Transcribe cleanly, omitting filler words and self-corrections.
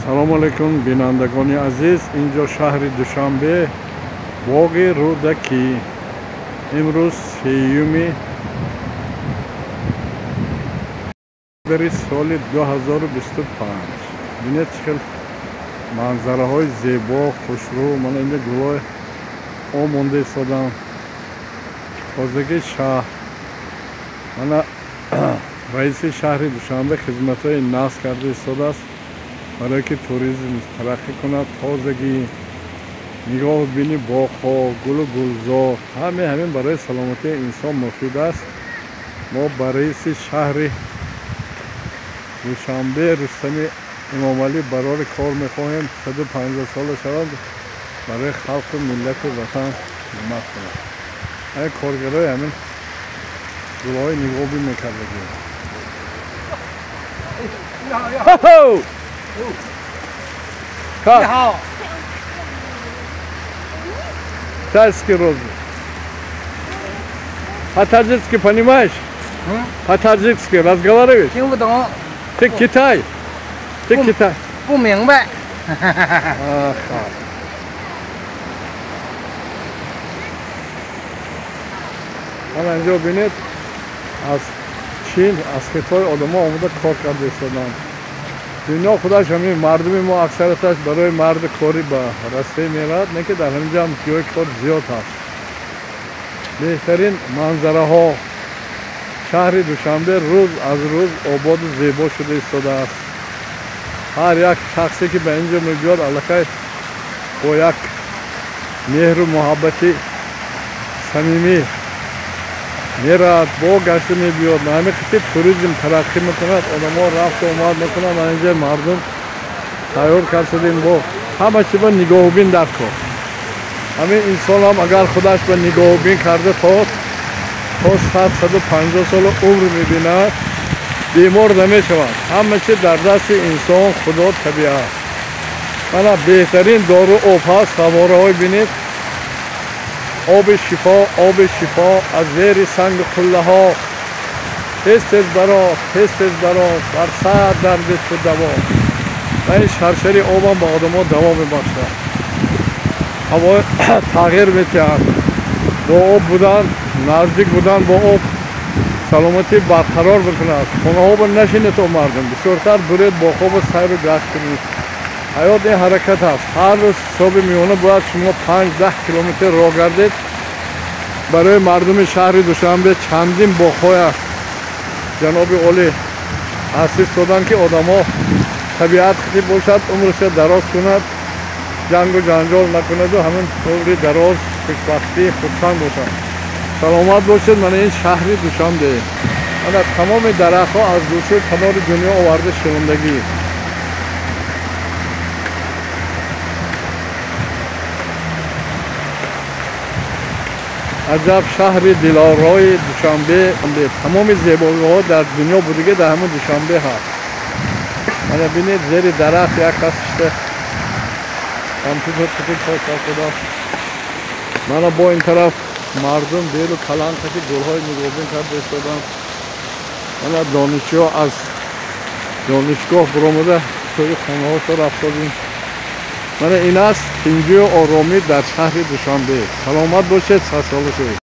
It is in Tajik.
Салом алейкум, бинандагони азиз. Инҷо шаҳри Душанбе, боғи Рӯдакӣ. Имрӯз 3 ноябри соли 2025. Бинед, чӣ хел манзараҳои зебо, хушрӯ. Мана инҷо гулҳои об монда истоданд. Тозагии шаҳр. Мана раиси шаҳри Душанбе хизматҳои насб карда истодааст, барое ки туризм тараққӣ кунад. Тозагӣ, нигоҳу бини боғҳо, гулу гулзор, ҳаме ҳамин барои саломатии инсон муфид аст. Мо ба раиси шаҳри Душанбе Рустами Эмомалӣ барори кор мехоҳем. 150 сола шавад, барои халқу миллату ватан хизмат кунад. Ҳамин коргарои ҳамин гулҳои нигоҳубин мекардагӣ. Как? Китайские розы. По-таджикски понимаешь? По-таджикски разговариваешь? Ты Китай? Ты Китай? 不明白。 Мана инҷо бинед, аз Чин, аз Хитой одамо омада кор карда истоданд. Дунё худаш ҳамин, мардуми мо аксарияташ барои марди корӣ ба Россия меравад, не ки дар ҳамин ҷо ҳам ҷои кор зиёд ҳаст. Беҳтарин манзараҳо. Шаҳри Душанбе рӯз аз рӯз ободу зебо шуда истодааст. Ҳар як шахсе ки ба ин ҷо мебиёд, аллакай бо як меҳру муҳаббати самимӣ меравад, бо гашта мебиёд. На ҳамин қисми туризм тараққӣ мекунад, одамо рафту омад мекунанд. Ана инҷа мардум тайёр кард шудем, бо ҳама чи ба нигоҳубин дар кор. Ҳамин инсонам агар худаш ба нигоҳубин карда то 100-150 сола умр мебинад, бемор намешавад. Ҳама чи дар дасти инсон, Худо, табиат. Мана беҳтарин дору об ҳаст, фаввораҳои бинед. Оби шифо, оби шифо аз зери санги қуллаҳо. Тез тез баро, тез тез баро, бар сар дарди ту даво. Ва ин шаршари обам ба одамо даво мебахшад. Ҳаво тағйир метиҳад. Бо об будан, наздик будан бо об саломатӣ барқарор мекунад. Хонаҳо нашинед, о мардум, бисёртар буред боғҳо сайру гашт кунед. Ҳаёт ин ҳаракат аст. Ҳар рӯз ҳисоби миёна бояд шумо 5-10 километр роҳ гардед. Барои мардуми шаҳри Душанбе чандин боғҳоя ҷаноби олӣ таъсис доданд, ки одамо табиат хитиб бошад, умрша дароз кунад, ҷангу ҷанҷол накунаду ҳамин умри дароз, хушбахтӣ, хурсанд бошад. Саломат бошед. Мана ин шаҳри Душанбе. Мана тамоми дарахтҳо аз гӯшаи канори дунё оварда ширундагӣ. Аҷаб шаҳри дилорои Душанбе. Тамоми зебоиҳо дар дунё будига дар ҳамон Душанбе ҳаст. Мана бинед, зери дарахт як кас шишта компютер кор кардааст. Мана бо ин тараф мардум белу калан қати гулҳои нигоҳубин карда истоданд. Мана донишҷӯ аз донишгоҳ баромада сӯи хонаҳошо рафтодем. Мана ин аст тинҷию оромӣ дар шаҳри Душанбе. Саломат бошед, садсола шавед.